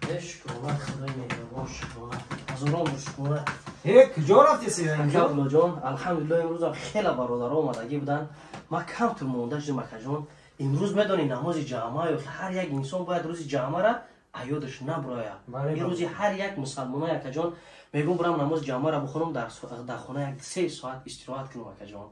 Шукрона, Худои меҳрубон, шукрона. Ҳазорон бор шукрона. Э, куҷо рафтеси? Ака Абдуллоҷон, алҳамдулилло, имрӯзам хеле бародаро омадагӣ буданд. Ман камтур монда шудам, акаҷон. Имрӯз медонӣ, намози ҷамъа, ё ҳар як инсон бояд рӯзи ҷамъара аёдаш наброяд. Ин рӯзи ҳар як мусалмоно, акаҷон. Мегӯм, бурам намози ҷамъара бихонам, дар хона як 3 соат истироҳат кунам, акаҷон.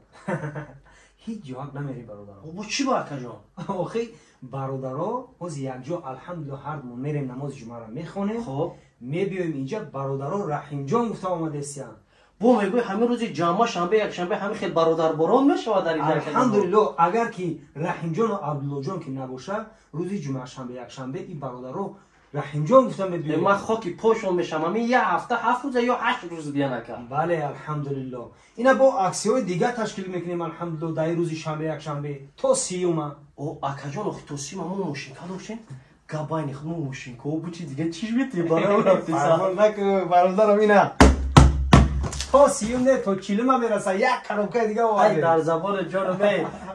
Ҳеҷ ҷоак намери, бародаро. Бо чӣ ба, акаҷон? Охи, бародаро, ҳози якҷо, алҳамдулилло, ҳардумон мерем, намози ҷумъаро мехонем. Хоб. Мебиёем инҷа, бародаро раҳимҷон гуфта омадесиян. Бо мегӯй, ҳамин рӯзи ҷамъа, шанбе, якшанбе ҳамин хел бародарборон мешавад дар инҷа. Алҳамдулилло, агар ки раҳимҷону абдуллоҷон ки набоша, рӯзи ҷумъа, шанбе, якшанбе и бародаро раҳимҷон гуфта мебиёем. Ман хоки пошон мешам. Ҳамин як ҳафта 7 рӯза ё 8 рӯз биён, ака. Бале, алҳамдулилло, ина бо аксияҳои дигар ташкил мекунем, алҳамдулилло, дар рӯзи шанбе, якшанбе то 30-ума. О, акаҷон, охи то 30-ума мо мошинка доштем, габайни худ мо мошинкао бу чи дига чиш мети барам рафтиса. Наку, бародарам, ина то 30-ум не, то 40-ума мераса, як коробкаи дига овардем. Дар забони ҷону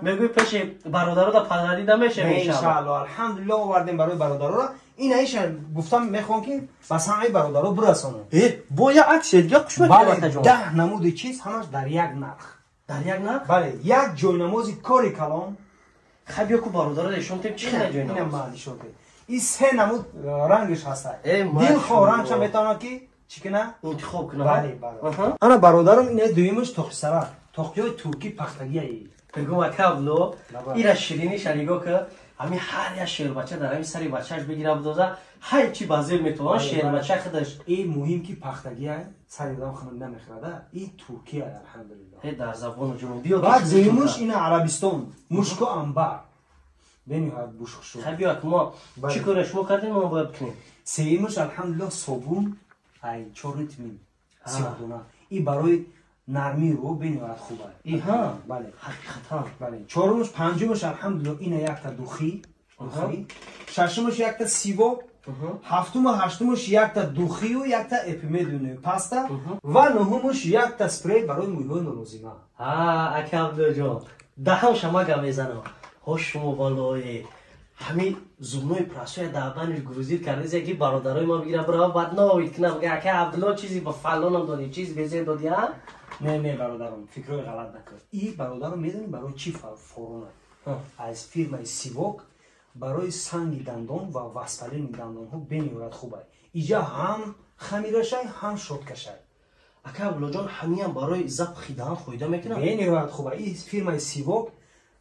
мегӯй, пеши бародаро да падарида мешем. Иншаалло, алҳамдулилло, овардем барои бародароро. Ина иша гуфтам, мехоҳам, ки ба самъи бародаро бирасонам. Э, бо як аксия дига хуш мекунем. 10 намуди чиз, ҳамаш дар як нарх. Дар як нарх. Бале, як ҷойнамози кори калон. Хай, биё ку, бародаро нишон тем, чӣ хел ҷойнамоз. Ина ма нишон тем. И се намуд рангаш ҳаста, дилхоҳ рангша метавонад ки чӣ кина. Интихоб кунад. Бале, бале. Ана, бародарам, ина дуюмаш тоқисара, тоқиёи туркӣ, пахтагияи. Бигум, ака Абдулло, ира шириниша нигоҳ ка. Ҳамин ҳар як шербача дар ҳамин сари бачааш бигира, бидоза, ҳар чи ба зеб метавон шербача худаш. И муҳим ки пахтагия, сари одам хунук намехӯрада, и туркия, алҳамдулилло. Ҳе, дар забону ҷону биё. Баъд дуюмаш ина арабистон, мушку амбар, бениҳоят бушхушу. Хай, биё, мо чӣ кора шумо кардем, мо бояд бикунем. Сеюмаш, алҳамдулилло, собун ай чёрный тмин, сиёҳдона, и барои нармии рӯ бениҳоят хуб аст. Иҳа. Бале. Ҳақиқатан. Бале. Чорумаш, панҷумаш, алҳамдулилло, ина якта духи, шашумаш якта сивок, ҳафтуму ҳаштумаш якта духию якта эпимедиумный паста ва нуҳумаш якта спрей барои мӯйҳои нолозима. Ака Абдуллоҷон, даҳам шамага мезанам. Ҳо, шумо валлоҳи ҳамин зубной пастая дар баниш грузить кардазе, ки бародарои ма бигира, бирава, баъд новид кунам, бига: «Ака Абдулло, чизи ба фалонам додӣ, чизи безеб додӣ», а? Не, не, бародаром, фикрҳои ғалат накун. И бародаром, медонӣ барои чӣ форона? Аз фирмаи Сивок, барои санги дандон ва воспаление дандонҳо бениҳоят хуб ай. Иҷа ҳам хамирашай, ҳам щёткашай. Ака Абдуллоҷон, ҳамиам барои запахи даҳан фоида мекунад? Бениҳоят хуб ай. И фирмаи Сивок,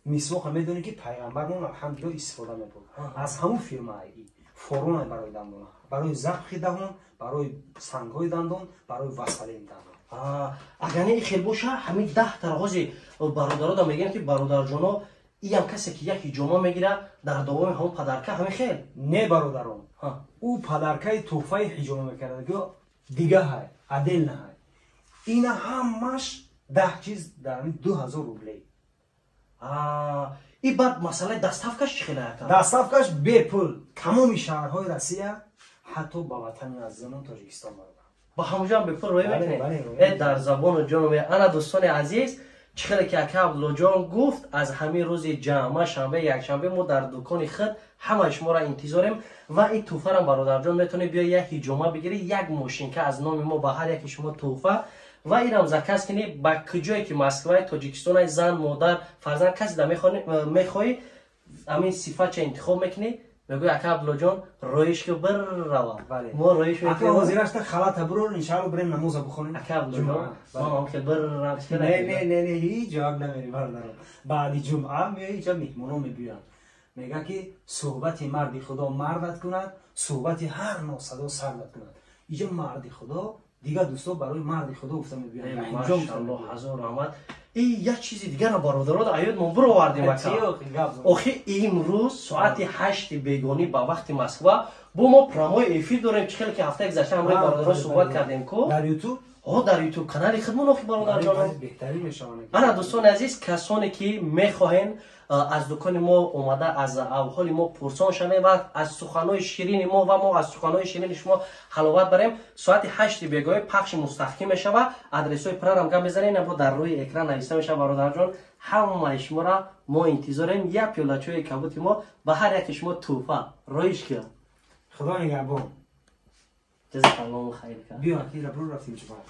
мисвоқа медонӣ, ки пайғамбармон, алҳамдулилло, истифода мебурд, аз ҳамун фирма ай. Форона барои дандона, барои запахи даҳон, барои сангҳои дандон, барои воспаление дандон. Агар не хел боша, ҳамин 10 таро ҳози бародарода мегӯям, ки бародарҷоно, иам касе ки як ҳиҷома мегира, дар давоми ҳамон подарка ҳамин хел. Не, бародарон, ӯ подаркаи тӯҳфаи ҳиҷома мекарда дига ҳай, отдельно ҳай. Ина ҳамаш 10 чиз дар ҳамин 2000 рублей. И баъд масъалаи доставкаш чӣ хела, ака? Доставкаш бепул, тамоми шаҳрҳои Россия, ҳатто ба ватани азизамон Тоҷикистон, бародар. Ба ҳамуҷоам бепул роӣ мекунед? Э, дар забону ҷону. Ана, дӯстони азиз, чӣ хеле ки ака Абдуллоҷон гуфт, аз ҳамин рӯзи ҷамъа, шанбе, якшанбе мо дар дукони худ ҳамаи шуморо интизорем. Ва ин тӯҳфарам, бародарҷон, метавонед биё, як ҳиҷома бигирӣ, як мошинка аз номи мо ба ҳар яки шумо тӯҳфа. Ва инам заказ кунӣ, ба куҷое ки Москваи, Тоҷикистонай, зан, модар, фарзанд, касе да мехоҳӣ, ҳамин сифатча интихоб мекунӣ, мегӯй: «Ака Абдуллоҷон, роиш ки биррава». Мо роиш. Ҳозирашта халата бирор, иншаалло, бирем, намоза бихонем. Ака Абдуллоҷон, мо хел биррам. Не, не, не, не, ҳеҷ ҷавоб намери, бародаро. Баъди ҷумъа меои инҷа, меҳмоно мебиёянд. Мега, ки суҳбати марди худо мардат кунад, суҳбати ҳар носадо сардат кунад. Иҷа марди худо, дигар дӯсто барои марди худо гуфта мебиёянд. Машалло, ҳазор раҳмат. И як чизи дигарро, бародаро, аёдмон бировардем, ака. Охи, имрӯз соати 8-и бегонӣ ба вақти Москва бо мо прямой эфир дорем. Чӣ хеле ки ҳафтаи гузашта ҳамроҳи бародаро суҳбат кардем ку. Дар Ютуб. О, дар Ютуб канали худмон, охи, бародарҷонон. Ана, дӯстони азиз, касоне ки мехоҳен аз дукони мо омада, аз авҳоли мо пурсон шавем ва аз суханҳои ширини мо ва мо аз суханҳои ширини шумо ҳаловат барем, соати 8-и бегоҳӣ пахши мустаҳким мешава. Адресҳои прарам гап мезанем, бо дар рӯи экран нависта мешава. Бародарҷон, ҳамаи шуморо мо интизорем. Як пиёлачои кабути мо ба ҳар яки шумо тӯҳфа роиш киёд. Худо нигаҳбон. Ҷазакаллоҳу хайр. Биё, ки ра, рафтим ҷумъа.